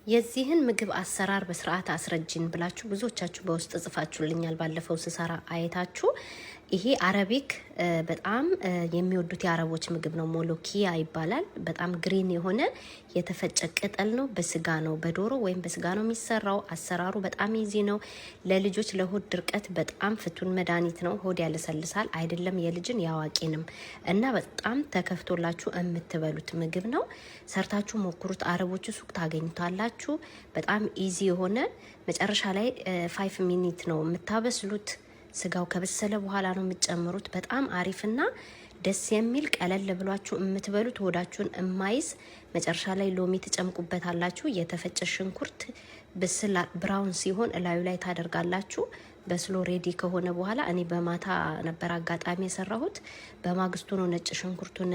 የዚህን ምግብ አሰራር በስርዓት አስረጅን ብላችሁ ብዙዎቻችሁ በውስጥ ጽፋችሁልኛል። ባለፈው ስሰራ አይታችሁ ይሄ Arabic በጣም የሚወዱት የአረቦች ምግብ ነው። ሞሎኪያ ይባላል። በጣም green የሆነ የተፈጨ ቅጠል ነው። በስጋ ነው፣ በዶሮ ወይም በስጋ ነው የሚሰራው። አሰራሩ በጣም easy ነው። ለልጆች ለሆድ ድርቀት በጣም ፍቱን መድኃኒት ነው። ሆድ ያለሰልሳል፣ አይደለም የልጅን ያዋቂንም እና በጣም ተከፍቶላችሁ የምትበሉት ምግብ ነው። ሰርታችሁ ሞክሩት። አረቦቹ ሱቅ ታገኙታላችሁ። በጣም easy የሆነ መጨረሻ ላይ 5 minute ነው የምታበስሉት። ስጋው ከበሰለ በኋላ ነው የምትጨምሩት። በጣም አሪፍና ደስ የሚል ቀለል ብሏችሁ የምትበሉት፣ ሆዳችሁን እማይዝ። መጨረሻ ላይ ሎሚ ትጨምቁበታላችሁ። የተፈጨ ሽንኩርት ብስል brown ሲሆን እላዩ ላይ ታደርጋላችሁ። በስሎ ready ከሆነ በኋላ፣ እኔ በማታ ነበር አጋጣሚ የሰራሁት። በማግስቱ ነው ነጭ ሽንኩርቱን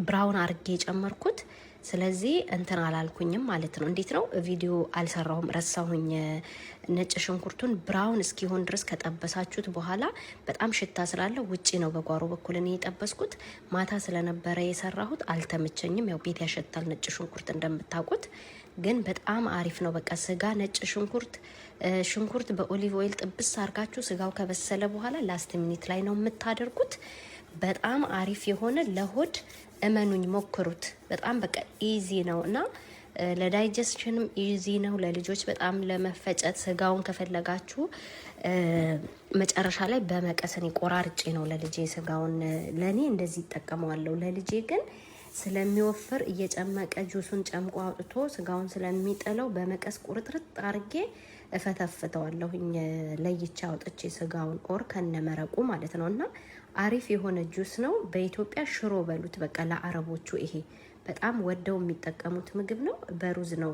brown አርጌ የጨመርኩት። ስለዚህ እንትን አላልኩኝም ማለት ነው። እንዴት ነው፣ ቪዲዮ አልሰራሁም፣ ረሳሁኝ። ነጭ ሽንኩርቱን brown እስኪሆን ድረስ ከጠበሳችሁት በኋላ በጣም ሽታ ስላለው ውጪ ነው በጓሮ በኩል እኔ የጠበስኩት። ማታ ስለነበረ የሰራሁት አልተመቸኝም። ያው ቤት ያሸታል ነጭ ሽንኩርት እንደምታውቁት፣ ግን በጣም አሪፍ ነው። በቃ ስጋ፣ ነጭ ሽንኩርት፣ ሽንኩርት በ olive oil ጥብስ አርጋችሁ ስጋው ከበሰለ በኋላ last minute ላይ ነው የምታደርጉት። በጣም አሪፍ የሆነ ለሆድ፣ እመኑኝ ሞክሩት። በጣም በቃ easy ነው እና ለ digestion ም easy ነው። ለልጆች በጣም ለመፈጨት ስጋውን ከፈለጋችሁ መጨረሻ ላይ በመቀስ እኔ ቆራርጬ ነው ለልጄ ስጋውን፣ ለእኔ እንደዚህ ይጠቀመዋለሁ። ለልጄ ግን ስለሚወፍር እየጨመቀ ጁሱን ጨምቆ አውጥቶ ስጋውን ስለሚጥለው በመቀስ ቁርጥርጥ አርጌ እፈተፍተዋለሁኝ ለይቼ አውጥቼ ስጋውን or ከነመረቁ ማለት ነው። እና አሪፍ የሆነ ጁስ ነው። በኢትዮጵያ ሽሮ በሉት በቃ ለአረቦቹ ይሄ በጣም ወደው የሚጠቀሙት ምግብ ነው። በሩዝ ነው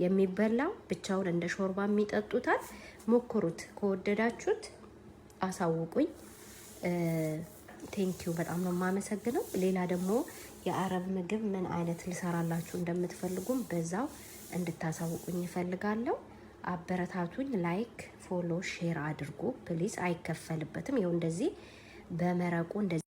የሚበላው። ብቻውን እንደ ሾርባ የሚጠጡታል። ሞክሩት፣ ከወደዳችሁት አሳውቁኝ። Thank you፣ በጣም ነው የማመሰግነው። ሌላ ደግሞ የአረብ ምግብ ምን አይነት ልሰራላችሁ እንደምትፈልጉም በዛው እንድታሳውቁኝ እፈልጋለሁ። አበረታቱኝ። Like፣ follow፣ share አድርጉ please። አይከፈልበትም። ይኸው እንደዚህ በመረቁ እንደዚህ